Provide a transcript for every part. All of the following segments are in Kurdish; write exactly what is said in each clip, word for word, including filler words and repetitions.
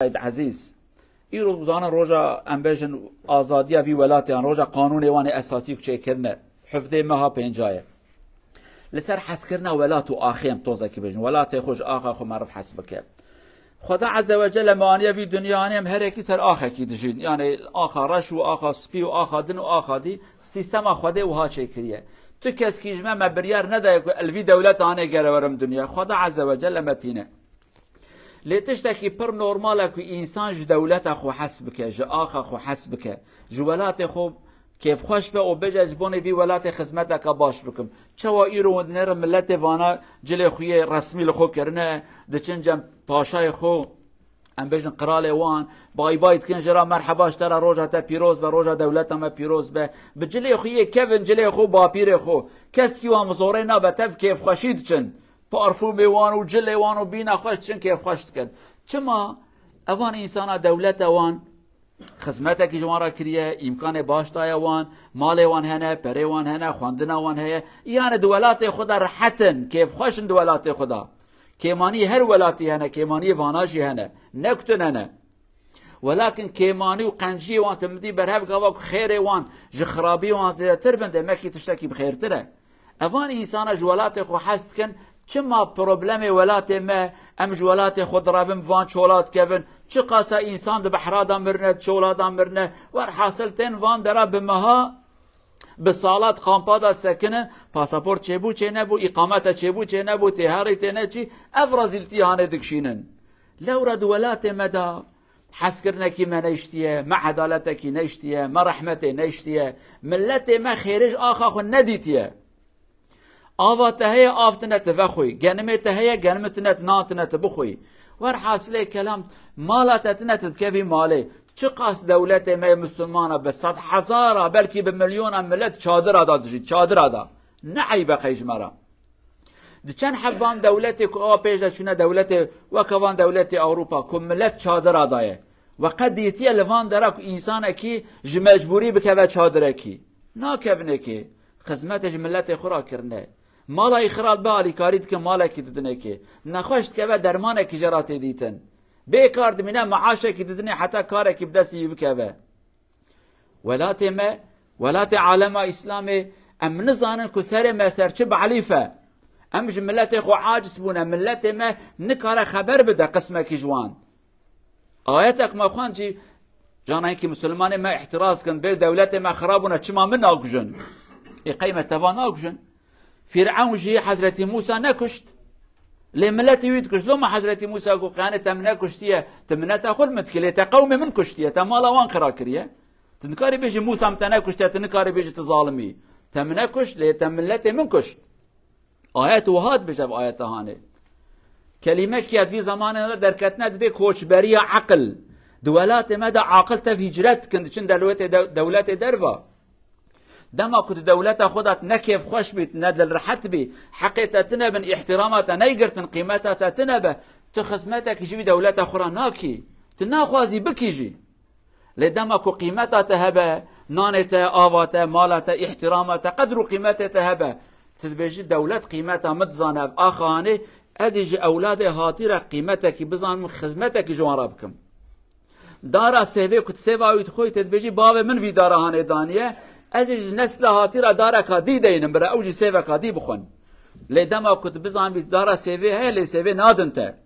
Said Ezîz. Îro zanin roja, em bêjin, azadiya vî welatê yan, roja qanûnê wan ê esasî ku çêkirine. Hevdê meha pênca ye. Li ser hezkirina welat û axê em tozekî bêjin. Welatê xwe ji axa xwe meriv hez bike. Xweda Ezze ve Celle me aniye vî dinya, em herekî ser axekî dijîn. Yani axa reş û axa spî û axa din û axa dî, sîstema Xwedê wiha çêkiriye. Tu keskî ji me, me biryar nedaye ku el vî dewleta hanê gere werim dinya. Xweda Ezze ve Celle me tîne. Lê tiştekî pir normal e ku însan ji dewleta xwe hes bike, ji axa xwe hes bike, ji welatê xwe kêfxweş be û bêje, "Ez ji bonê vî welatê xizmeteke baş bikim." Çawa îro hûn dinêrin miletê vana cilê xwe yê resmî li xwe kirine, diçin cem paşayê xwe, em bêjin qiralê wan, bay bay dikin ji ra, "Merheba ji te re, roja te pîroz be, roja dewleta me pîroz be." Bi cilê xwe yê kevin, cilê xwe, bapîrê xwe. Keskî wan bi zorê nabe, tev kêfxweşî diçin. Parfûmê wan û cilê wan û bîna xweş diçin kêfxweş dikin. Çima? Evan însana dewlete wan xizmetekî ji wan re kiriye, îmkanê baş daye wan, malê wan hene, perê wan hene, xwendina wan heye. Yani di welatê xwe de rehet in, kêfxweş in di welatê xwe de. Kêmanî her welatî hene, kêmaniyê vana jî hene. Ne ku tune ne. Welakin kêmanî û qenciyê wan tu midî berhev gava ku xêrê wan ji xirabiyê wan zêdetir bin, demekî tiştekî bi xêrtir e. Evan însana ji welatê xwe hez dikin, çima problemê welatê me, em ji welatê xwe direvin, van çola dikevin, çiqasa însan di behra de mirine, di çola de mirine, werhasil tên van dera bi meha, bi sala di kampa de disekinin, pasaport çêbû çênebû, îqamete çêbû çênebû, têherî têne çî, ev rezîltî hanê dikişînin. Lewra di welatê me de hezkirinekî me neştiye, me edaletekî neştiye, me rehmetê neştiye, miletê me xêrê ji axa xwe nedîtiye. Ava te heye, av tine tu vexwî. Genimê te heye, genimê tune tu, nan tune tu bixwî. Werhasilê kelam, mala te tune tu dikevî malê. Çiqas dewletê me yê misilmana bi sed hezara, belkî bi milyona milet çadira da dijî, çadira da. Ne eyb e qey ji me re? Di çend heb van dewletê ku a pêş de çûne dewletê weke van dewletê Ewropa ku milet çadira daye. We qet dîtiye li van dera ku însanekî ji mecbûrî bikeve çadirekî? Nakevinekê. Xizmetê ji miletê xwe re kirine. Mala î xirab be, alîkarî dike, malekî didinekê. Nexweş dikeve, dermanekî jê re tê dîtin. Bêkar dimîne, meaşekî didinê heta karekî bi destî wî bikeve. Welatê me, welatê alema Îslamê, em nizanin ku serê me ser çi belîf e. Em ji miletê xwe aciz bûne, miletê me nikare xeber bide qismekî ji wan. Ayetek me xwend jî, cana hinkî misilmanê me îhtiraz kin, bê dewletê me xirab bûne, çima min nakujin? Ê qey me teva nakujin? Fîrewn jî Hezretî Mûsa nekuşt. Lê miletî wî dikuşt. Loma Hezretî Mûsa got, "Qanê te min nekuştiye, tu mineta xwe li min dikî, lê te qewmê min kuştiye, te mala wan xira kiriye. Tu nikarî bêjî Mûsa min te nekuştiye, tu nikarî bêjî tu zalim î. Te min nekuşt, lê te miletê min kuşt." Ayet wiha dibêje, bi ayeta hanê. Kelîmekî ya di vî zemanê de derketine dibê koçberiya eqil. Di welatê me de aqil tev hicret dikin, diçin dewletê de-, dewletê derva. Dema ku tu dewleta xwe de ne kêfxweş bî, ne dilrehet bî, heqê te tine bin, îhtîrama te neyê girtin, qîmeta te tine be, tu xizmetekî ji vî dewleta xwe re nakî. Tu naxwazî bikî jî. Lê dema ku qîmeta te hebe, nanê te, ava te, mala te, îhtîrama te, qedr û qîmetê te hebe, tu dibêjî, "Dewlet qîmeta min dizane, ev axa hanê, ez ê ji ewladê hatî re qîmetekî bizanim, xizmetekî ji wan re bikim." Dara sêvê ku tu sêva wî dixwî, tê dibêjî, "Bavê min vî dara hanê daniye, ez ê ji nesla hatî re dareka dî deynim, bira ew jî sêveka dî bixwin." Lê dema ku tu bizanbî dara sêvê heye, lê sêvê nadin te.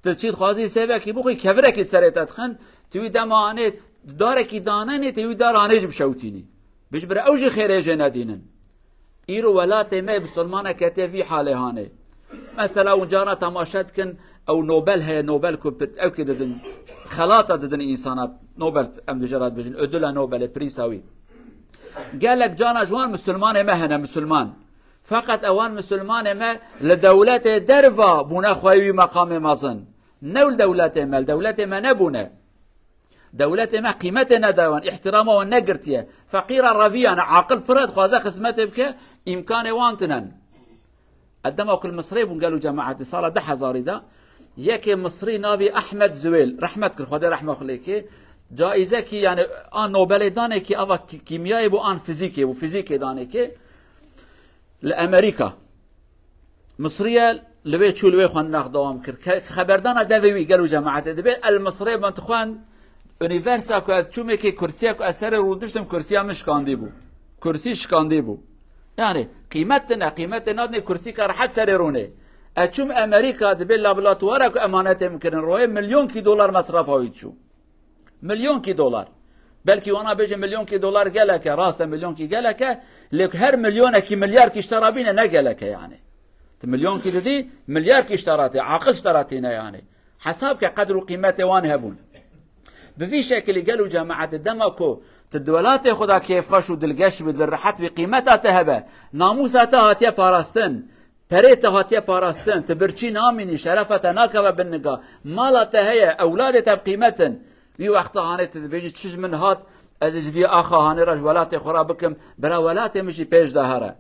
Tu çî dixwazî sêvekî bixwî, kevirekî serê te dixin, tu wî dema hanê darekî danenê, tu wî dara hanê jî bişewtînî. Bijbire ew jî xêrê jê nedînin. Îro welatê me musulmane ketiye vî halê hanê. Mesela hûn carna temaşe dikin, ew Nobel heye, Nobel ku pir-, ew kê didin, xelata didin însana, Nobel, em dije re dibêjin, ödüla Nobelê, prîsa wî. Gelek cana ji wan musulmanê me hene, musulman. Feqet ewan musulmanê me li dewletê derva bûne xweyî wî meqamê mezin. Ne li dewletê me, li dewletê me nebûne. Dewletê me qîmetê nedaye wan, îhtîrama wan negirtiye. Feqîra reviyane, aqil pir e, dixwaze xizmetê bike, îmkanê wan tinen. Edema ku li Misrê bûn gelo cemaetê sala du hezarî de, yekê Misrî navî Ehmed Zuwêl, rehmet kir, Xwedê rehma xwe lê kê, caîzekî, yani a Nobelê danekî, ava kî-, kîmyayê bû, an fizîkê bû, fizîkê danekê. Li Amerîka. Misriye Li wê çû, li wê xwendina xwe dewam kir. Ke-, xeberdana devê wî, gel û cemaetê dibê, El Misrê min dixwend, unîversa ku ez çûmekê kursiya ku ez serê rû diştim, kursiya min şikandî bû. Kursî şikandî bû. Yani, qîmet tine, qîmetê nadinê kursîka rehet serê rûnê. Ez çûm Amerîka, dibê laboratuvara ku emanetê min kirin, royê milyonkî dolar mesrefa wî diçû. Milyonkî dolar. Belkî wana bêje milyonkî dolar gelek e, rast e, milyonkî gelek e, lê her milyonekî milyarkî ji te re bîne ne gelek e yani. Tu milyonkî didî, milyarkî ji te re tê, aqil ji te re tîne yani. Hesab ke qedr û qîmetê wan hebûn. Bi vî şekilî gel û cemaetê dema ku tu di welatê xwe de kêfxweş û dilgeş bî, dilrehet bî, qîmeta te hebe, namûsa te hatiye parastin, perê te hatiye parastin, tu birçî namînî, şerefa te nakeve bin niga, mala te heye, ewladê te bi qîmet in. Wî wexta hanê tu dibêjî, çi ji min hat, ez ê ji vî axa hanê re ji welatê xwe re bikim, bira welatê min jî pêş de here.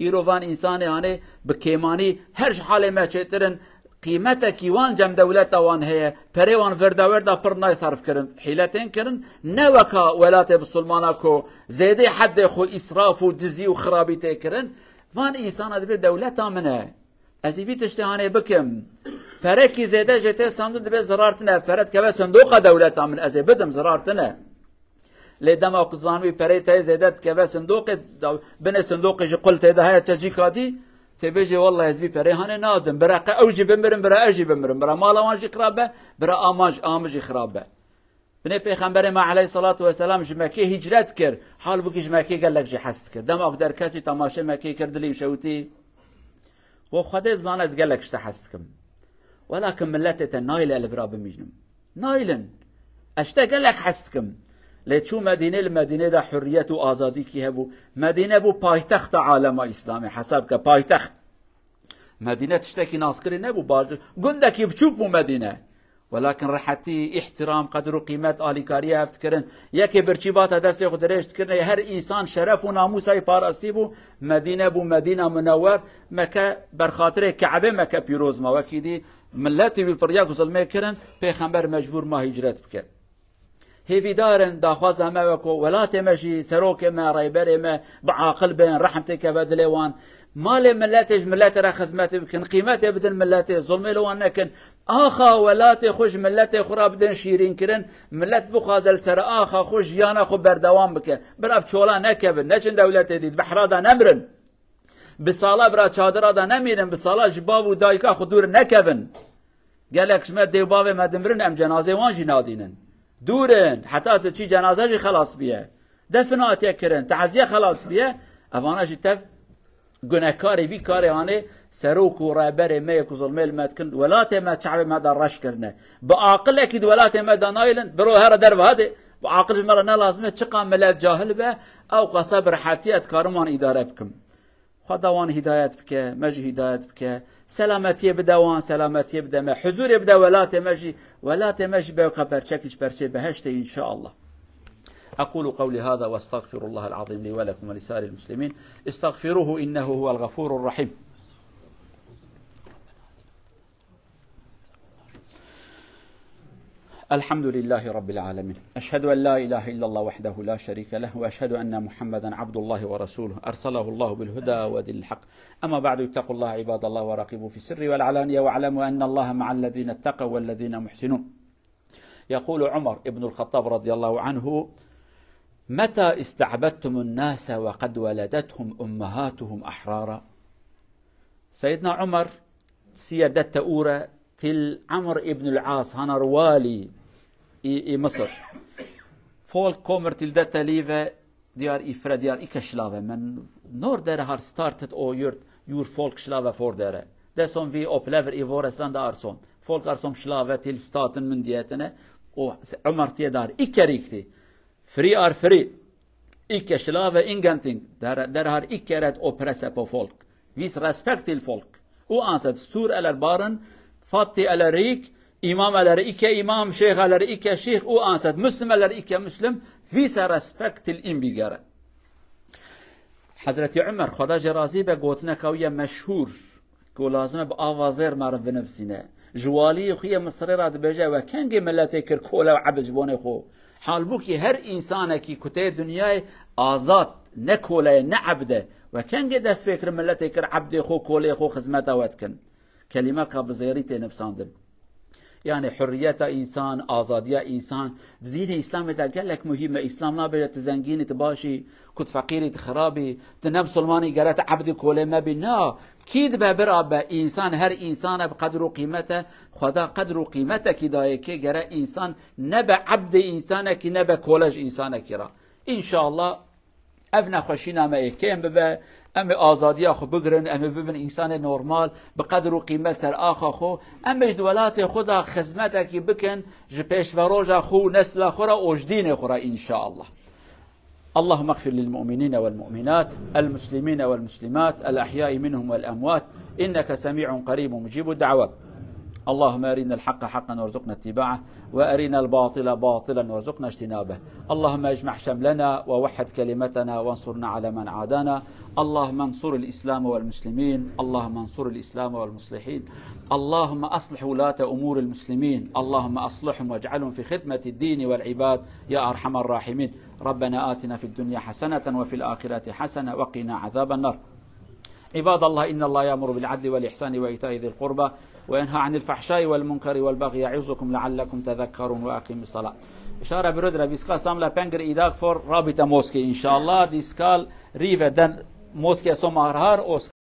Îro van însanê hanê bi kêmanî her ji halê me çêtir in, qîmetekî wan cem dewleta wan heye, perê wan vir de wir de pir nayê serf kirin, hîle tên kirin, ne weka welatê bisilmana ku zêdê heddê xwe îsraf û dizî û xirabî tê kirin, van însana dibê dewleta min e. Ez ê vî tiştê hanê bikim. Perekî zêde jê tê sandin dibê zirar tine. Pere dikeve sindoqa dewleta min, ez ê bidim, zirar tine. Lê dema ku dizanibî perê te zêde dikeve sindoqê, da-, binê sindoqê jî qul tê de heye, çecîka dî, tê bêjê, "Wellahî ez vî perê hanê nadim. Bira qe ew jî bimirin, bira ez jî bimirim. Bira mala wan jî xirab be, bira a man jî, a min jî xirab be." Binê Pêxemberê me aleyhissalatu vesselam ji Mekkê hicret kir. Halbûkî ji Mekkê gelek jî hez dikir. Dema ku derketî temaşê Mekkê kir, dilî şewitî. Got, "Xwedê dizane ez gelek ji te hez dikim. Welakin miletê te nayile li vira bimînim. Naylin. Ez ji te gelek hez dikim." Lê çû Medînê, li Medînê de hurriyet û azadîkî hebû. Medîne bû paytexta alema Îslamê. Hesab ke paytext. Medîne tiştekî naskirî nebû, baş, gundekî biçûk bû Medîne. Welakin rehetî, îhtiram, qedir û qîmet, alîkariya hev dikirin. Yekê birçî bata destê xwe dirêj dikirin, her însan şeref û namûsa wî parastî bû. Medîne bû Medîna Munewwer, Mekke berxatirê Ke'bê Mekke pîroz ma. Wekî dî miletî wî piriya ku zilmê kirin, Pêxember mecbûr ma hicret bike. Hêvîdar in, daxwaza me weko welatê me jî, serokê me, rêberê me bi aqil bin, rehm têkeve dilê wan. Malê miletê ji miletê re xizmetê bikin, qîmetê bidin miletê, zulmê li wan nekin. Axa welatê xwe ji miletê xwe re bidin şîrînkirin, milet bixwaze li ser axa xwe jiyana xwe berdewam bike. Bira bi çola nekevin, neçin dewletê dî, di behra de nemirin. Bi sala bira çadira de nemînin, bi sala ji bav û dayika xwe dûr nekevin. Gelek ji me dê û bavê me dimirin, em cenazê wan jî nadînin. Dûr in, heta tu çî cenaze jî xelas biye. Defin hatiye kirin, teziye xelas biye, evana jî tev gunekarê vî karê hanê serok û rêberê me yê ku zilmê li me dikin, welatê me çavê me de reş kirine. Bi aqilekî di welatê me de nayilin, biro here derve hadi, bi aqil ji me re ne lazim e, çiqa milet cahil be, ew qasa bi rehetiye dikarim wan îdare bikim. Xweda wan hidayet bike, me jî hidayet bike. Selametiyê bide wan, selametiyê bide me. Huzurê bide welatê me jî, welatê me jî be weka perçekî ji perçê behiştê, inşallah. أقول قولي هذا وأستغفر الله العظيم لي ولكم ولسائر المسلمين. استغفروه إنه هو الغفور الرحيم. الحمد لله رب العالمين. أشهد أن لا إله إلا الله وحده لا شريك له، وأشهد أن محمدا عبد الله ورسوله، أرسله الله بالهدى ودين الحق. أما بعد، اتقوا الله عباد الله، وراقبوه في السر والعلانية، واعلموا أن الله مع الذين اتقوا والذين محسنون. يقول عمر بن الخطاب رضي الله عنه: متى استعبدتم الناس وقد ولدتهم أمهاتهم أحرارا؟ Seyyidna Umar siye dete ûre til Amr ibn al-As, hanar walî î, î Misir. Folk komer til dete lîve diyar îfre diyar î keşlave. Men nor dere har started o yurt, yur folk şlave for dere. Deson vi oplever i voreslan da arson. Folk arsom şlave til staten min diyetene. O Umar tiye dar î kerîkti. Free are free. Ikke schlave ingenting, der, der har ikke ret oppresse på folk. Vis respekt til folk. Uansett stor eller barn, fattig eller rik, imam eller ikke imam, sheikh eller ikke sheikh, uansett muslim eller ikke muslim, vise respekt til innbyggere. Hezretî Umer, Xweda jê razî be, gotineka wî ye meşhûr, ku lazim e bi ava zêr me re binivîsîne. Ji waliyê xwe yê Misirê re dibêje, we kengê miletê kir kole û ebd ji bonê xwe? Halbûkî her însanekî ku tê dinyayê azad, ne kole ye, ne ebd e. We kengê dest pê kir miletê kir ebdê xwe, kolê xwe, xizmeta we dikin? Kelîmeka bi zêrî tê nivsandin. Yani hurriyeta însan, azadiya însan di dînê Îslamê de gelek muhîm e. Îslam nabêje tu zengîn î, tu baş î, ku tu feqîr î, tu xirab î, tu ne misilman î, gere tu ebdî kolê me bî. Na, kî dibe bira be însan, her însan e bi qedr û qîmet e. Xweda qedr û qîmetekî dayê kê, gere însan nebe ebdê însanekî, nebe kole ji însanekî re. Înşallah ev nexweşîna me ê kêm bibe, em ê azadiya xwe bigirin, em ê bibin însanê normal, bi qedr û qîmet ser axa xwe. Em ê ji welatê xwe de xizmetekî bikin, ji pêşveroja xwe û nesla xwe re û ji dînê xwe re înşallah. اللهم اغفر للمؤمنين والمؤمنات، المسلمين والمسلمات، الأحياء منهم والأموات، إنك سميع قريب مجيب الدعوات. اللهم أرنا الحق حقا وارزقنا اتباعه، وأرنا الباطل باطلا وارزقنا اجتنابه. اللهم اجمع شملنا ووحد كلمتنا وانصرنا على من عادانا. اللهم انصر الإسلام والمسلمين. اللهم انصر الإسلام والمصلحين. اللهم أصلح ولاة أمور المسلمين. اللهم أصلحهم واجعلهم في خدمة الدين والعباد يا أرحم الراحمين. ربنا آتنا في الدنيا حسنة وفي الآخرة حسنة وقنا عذاب النار. عباد الله، إن الله يأمر بالعدل والإحسان وإيتاء ذي القربى وينهى عن الفحشاء والمنكر والبغي يعظكم لعلكم تذكرون. وأقيموا الصلاة. Şara birod re vîskal samla pengir îdak for rabîte moskê înşallah. Dîskal rîve den moskê som arhar os